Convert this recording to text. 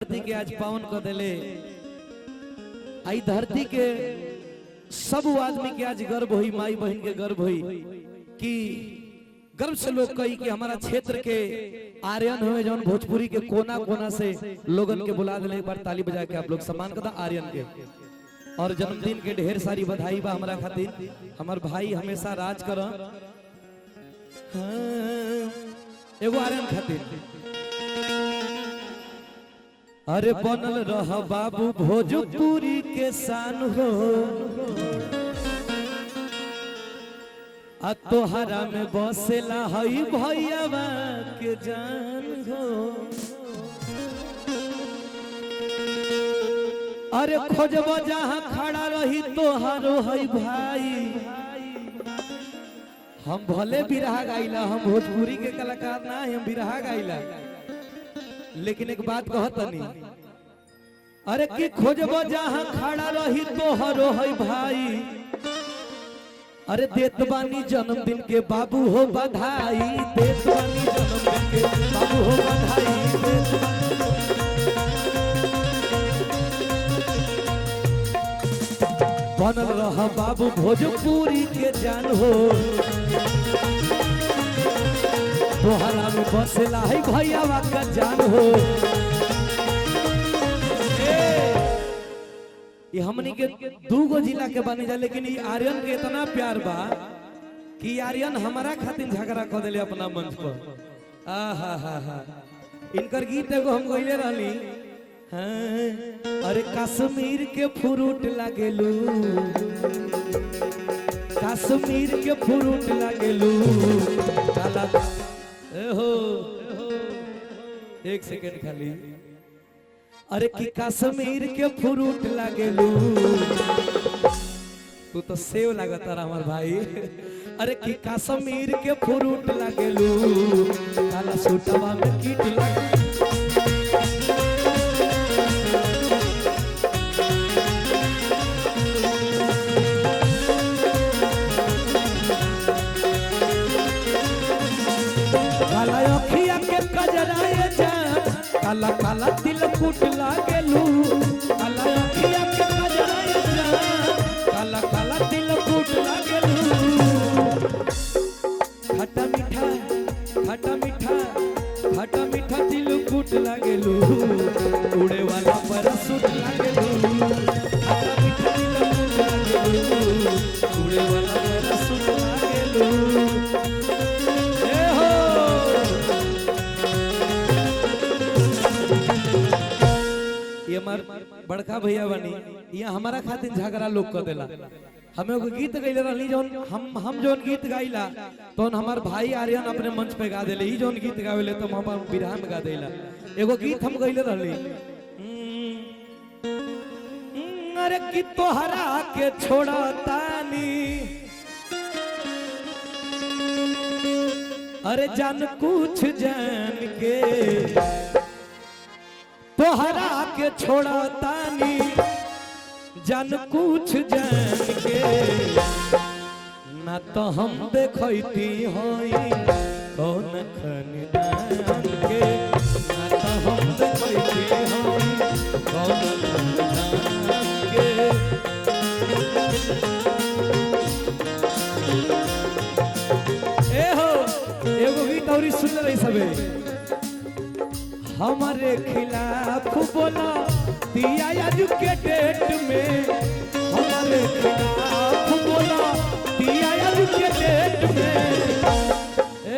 धरती के आज पावन कर दिले। आई धरती के सब आदमी के आज गर्व हुई, माई बहन के गर्व हुई कि गर्व से लोग कही कि हमारा क्षेत्र के आर्यन हुए जौन भोजपुरी के कोना कोना से लोगन के बुला दिले। एक बार ताली बजा के आप लोग सम्मान करता आर्यन के। और जन्मदिन के ढेर सारी बधाई बा हमारा खातिर। हमार भाई हमेशा राज कर। हाँ, एगो आर्यन खातिर। अरे बनल रह बाबू भोजपुरी के शान हो, आ तोहरा में बसेला हई भैयावा के जान हो। अरे खोजब जहाँ खड़ा रही तोहारो हई भाई। हम भले बिरहा गाइला, हम भोजपुरी के कलाकार ना, हम बिरहा गाइला, लेकिन एक बात कहतनी, अरे कि खोजब जहाँ खड़ा रही तोहरो हई भाई। अरे देत बानी जन्मदिन के बाबू हो बधाई, देत बानी जन्मदिन के बाबू हो बधाई, देत बनल रह बाबू भोजपुरी के जान हो, तोहरा में बसेला है भैयावा का जान हो। ये हमनी के दूगो जिला के बनी जा, लेकिन ये आर्यन के इतना प्यार बा कि आर्यन हमारा खातिर झगड़ा कर दिले अपना मंच पर। आ हा हा हा, इनकर गीत एगो हम गइले रहली। हाँ, अरे कश्मीर के फ्रूट लागेलू, कश्मीर के फ्रूट लागेलू काला। ए हो, एक सेकंड खाली। अरे कि कश्मीर के फ्रूट लागेलू, तू तो सेव लागता रहा हमार भाई। अरे कि कश्मीर के फ्रूट लागेलू, काला सूटवा में कीट लागे। काला अखिया के कजराए जा, काला काला तिल कुट लागेलू, काला अखिया के कजराए जा, काला काला तिल कुट लागेलू। खट्टा मीठा, खट्टा मीठा, खट्टा मीठा तिल कुट लागेलू, उड़े वाला परसूट लागेलू। खट्टा मीठा तिल कुट लागेलू, उड़े वाला परसूट लागेलू। ये हमार बड़का भैया बनी, ये हमारा खातिर झगड़ा लोग कर देला। हमें एगो गीत गइले रहली जौन हम जौन गीत गाइला तौन हमार भाई आर्यन अपने मंच पे गा देले। ई जौन गीत गावेले तो हम बिरहा में गा देला। एगो गीत हम गइले रहली, अरे कि तोहरा के छोड़तानी, अरे जान कुछ जान के तोहरा के छोड़तानी, जान कुछ जान के ना तो हम देखती होई कौन खनदान के, ना तो हम देखती होई कौन खनदान के। ए हो, एगो गीत और सुन रही सबे। हमारे खिलाफ बोला दिया आज के डेट में, हमारे खिलाफ बोला दिया आज के डेट में,